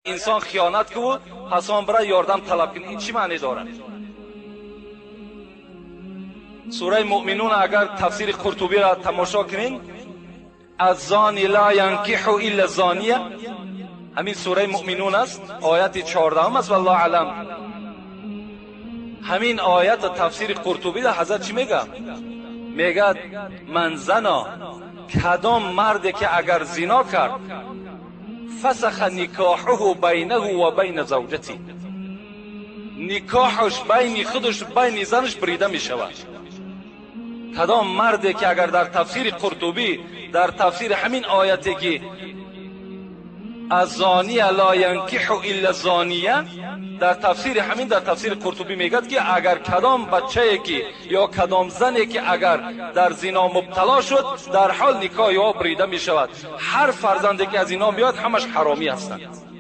Инсон хиёнат куву пас он бира ёрдам талаб кун, ин чӣ маъне дорад? Сураи Муъминун агар тафсири Қуртубиро тамошо кунем, الزانی لا ینکح الا الزانیه، ҳамин сураи Муъминун аст, ояти 14 аст, валлоҳу аълам. Ҳамин оята тафсири Қуртубида ҳазрат чӣ мега? Мегӯяд: من زنا, кадом марде ки агар зино кард, فسخ نکاحه بینه و بین زوجته, никоҳаш байни худаш, байни занаш бурида мешавад. Кадом марде ки агар, дар тафсири Қуртубӣ, дар тафсири ҳамин ояте ки الزانی لا ینکح الا الزانیه, дар тафсири ҳамин, дар тафсири Қуртубӣ мегӯяд, ки агар кадом бачае ки ё кадом зане ки агар дар зино мубтало шуд, дар ҳол никоҳи ё бурида мешавад. Ҳар фарзанде ки аз ино меояд, ҳамаш ҳаромӣ ҳастанд.